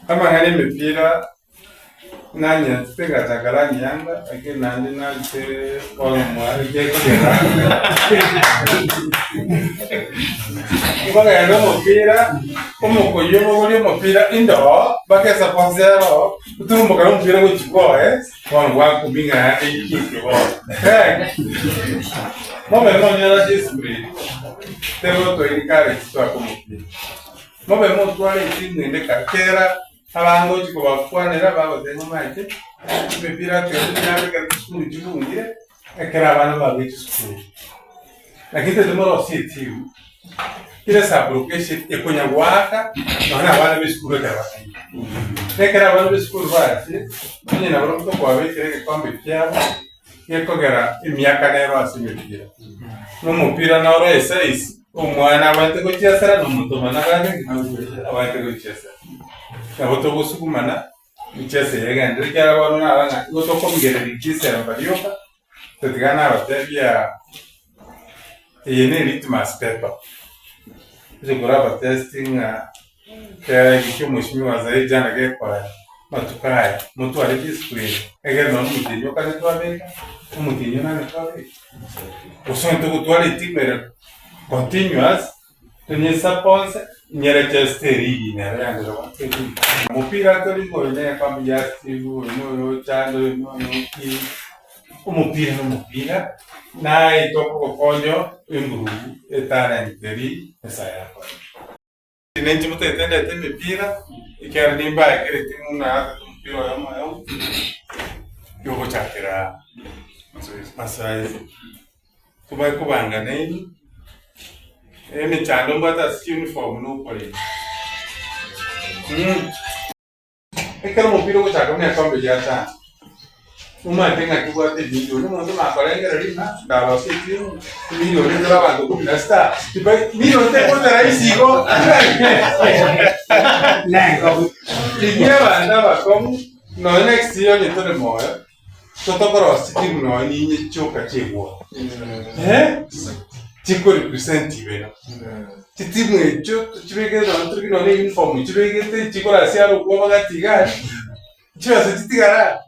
Amang'ana emepira Nanyentete ngachaka rangi yanga, lakini naende nache bono mwa gekogera nkogenda omopira, omokoyia obogoria omopira indoo mpaka esaponsi ero, oturumbokane omopira gochia bwoye, bono gwakumia ng'a eikike bono. Mobe monyora discipline, tebe oto encourage twake omopira. Mobe motware etimu ende kera. Abange ochia kobakwanera, bagoteba, Omanyete, emepira twende toyabe ekero chisukuru chibungire, ekero abana barure chisukuru. Lakini tari morosie etimu, kera esublocation ekonya goaka nonya na abana ba esukuru ekero bataiyo. Na ekero abana ba esukuru bachire, onye nabarobwo tokobabekera egekombe kiabo, gekogera emiaka nero ase emepira. Na omopira noro esize, omwana abwenerete gochiesera na omonto omone abwenerete ki? Abwenerete gochiesera. Nabo togosugumana, emicheso eye egenderere ekiagera bono narora ng'a igo tokomigereria chisemba rioka, totiga nabatebia eye ne litmus paper, oche koraba test ng'a Ekero eki ki'omochimi Zaidi jana gekora amatuko aya, motware discipline, egere nonya omotienyi okare twabeka, omotienyi onane twabeka. Gose onye togotwara etimu ere continuous, tonyesaponse, nyerecheste erigi nero yandire bono. Omopira tori ng'a oyo nere kwambi ya Steve, oyo noyo ochande, oyo noyo ki, omopira na omopira, naye tokogokonya emburugu etalent eri Nyasaye akoete. Ninche motagete ndete emepira, ekiagera nimbaekerete ng'a naatete omopira oyomo oyomo, yogochakera mazoezi. Tobare kobanga nainwe, emechando mbwate ase chiuniform nokorenda. Ekero omopira ogochaka buna ekombe giatano, omanyete ng'a kebwate emilioni, omonto nakorengereria ng'a ndarosie etimu, emilioni ekero abanto kumi na sita, milioni tegocha rahisi igo. Rigia abanto abakong'u, nonya next year onye tore moyo, totokorosia chitimu nonya ninye chioka chi'egwa, chikorepresent ibere. Chitimu echio tochibekere nonya toriki nonya uniform chibegete chikorasia aro okwo bagati iga aria, chibesa chitigare aa.